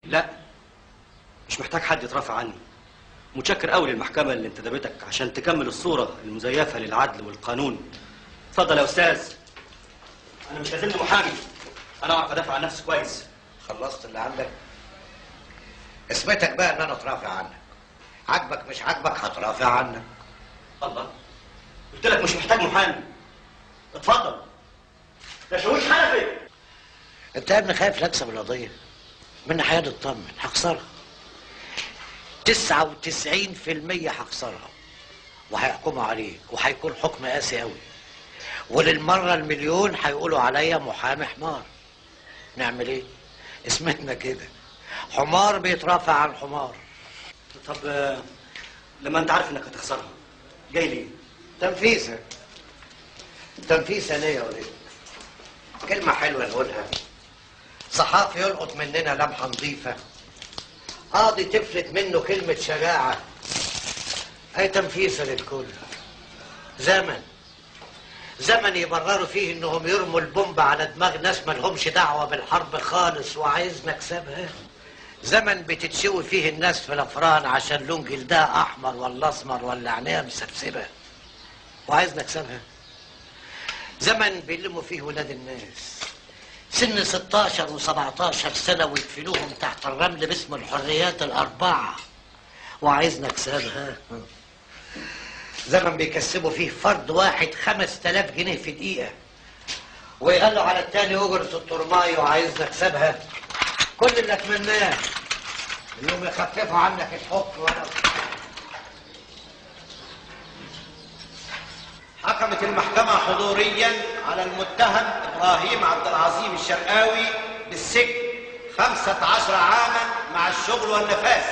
لا، مش محتاج حد يترافع عني. متشكر قوي للمحكمة اللي انتدبتك عشان تكمل الصورة المزيفة للعدل والقانون. اتفضل يا أستاذ. أنا مش لازمني محامي، أنا أعرف أدافع عن نفسي كويس. خلصت اللي عندك؟ اثبتك بقى إن أنا أترافع عنك. عاجبك مش عاجبك هترافع عنك. الله، قلت لك مش محتاج محامي. اتفضل. ده شاويش حنفي. أنت يا ابني خايف لا أكسب القضية؟ من ناحية اطمن، هخسرها. 99% هخسرها، وهيحكموا عليك وهيكون حكم قاسي قوي، وللمرة المليون هيقولوا عليا محامي حمار. نعمل ايه؟ اسمتنا كده، حمار بيترافع عن حمار. طب لما انت عارف انك هتخسرها جاي ليه؟ تنفيذة. تنفيذة ليه يا وليد؟ كلمة حلوة نقولها، صحافي يلقط مننا لمحة نظيفة، قاضي تفلت منه كلمة شجاعة. أي تنفيذة للكل. زمن، زمن يبرروا فيه إنهم يرموا البومب على دماغ ناس مالهمش دعوة بالحرب خالص وعايز نكسبها. زمن بتتشوي فيه الناس في الأفران عشان لون جلدها أحمر ولا أسمر ولا عينيها مسبسبة، وعايز نكسبها. زمن بيلموا فيه ولاد الناس سن 16 و17 سنة ويدفنوهم تحت الرمل باسم الحريات الأربعة، وعايز نكسبها. زمن بيكسبوا فيه فرد واحد 5000 جنيه في دقيقة، ويغلوا على التاني أجرة الطرماي، وعايز نكسبها. كل اللي أتمناه إنهم يخففوا عنك الحكم. ولو حكمت المحكمة حضوريا على المتهم إبراهيم عبد العظيم الشرقاوي بالسجن 15 عاما مع الشغل والنفاذ.